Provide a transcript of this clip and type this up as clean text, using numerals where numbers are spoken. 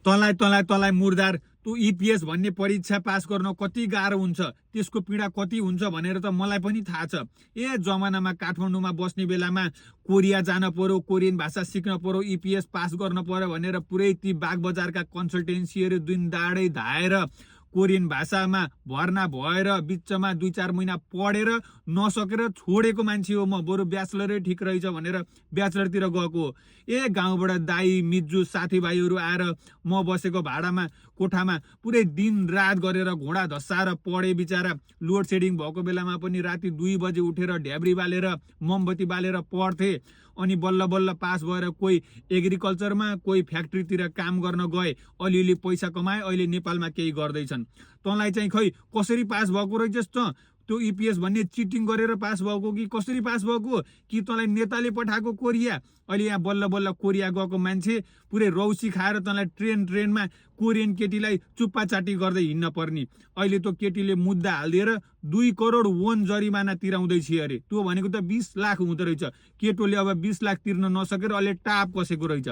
तँलाई मुर्दार तँ इपिएस भन्ने परीक्षा पास गर्न कति गाह्रो हुन्छ, त्यसको पीडा कति हुन्छ भनेर त मलाई पनि थाहा छ। जमानामा काठमाडौँमा बस्ने बेलामा कोरिया जान पर्यो, कोरियन भाषा सिक्न पर्यो, इपिएस पास गर्न पर्यो भनेर पुरै ती बागबजारका कन्सल्टेन्सीहरू दिन दाडै धाएर कोरियन भाषामा भर्ना भएर बिचमा 2-4 महिना पढेर नसकेर छोडेको मान्छे हो म। बरु ब्याचलरै ठिक रहेछ भनेर ब्याचलरतिर गएको हो। गाउँबाट दाई मिज्जु साथीभाइहरू आएर म बसेको भाडामा कोठामा पुरै दिन रात गरेर घोडा धस्साएर पढे। बिचारा लोड सेडिङ भएको बेलामा पनि राति 2 बजे उठेर ढ्याब्री बालेर मोमबत्ती बालेर पढ्थे। अनि बल्ल बल्ल पास भएर कोही एग्रिकल्चरमा कोही फ्याक्ट्रीतिर काम गर्न गए, अलिअलि पैसा कमाए, अहिले नेपालमा केही गर्दैछन्। तँलाई चाहिँ खै कसरी पास भएको रहेछस् त? त्यो इपिएस भन्ने चिटिङ गरेर पास भएको कि कसरी पास भएको? कि तँलाई नेताले पठाएको कोरिया? अहिले यहाँ बल्ल बल्ल कोरिया गएको मान्छे पुरै रौसी खाएर तँलाई ट्रेनमा कोरियन केटीलाई चुप्पाचाटी गर्दै हिँड्न पर्ने। अहिले त्यो केटीले मुद्दा हालिदिएर 2 करोड वोन जरिमाना तिराउँदैछ अरे। त्यो भनेको त 20 लाख हुँदो रहेछ। केटोले अब 20 लाख तिर्न नसकेर अहिले टाप कसेको रहेछ।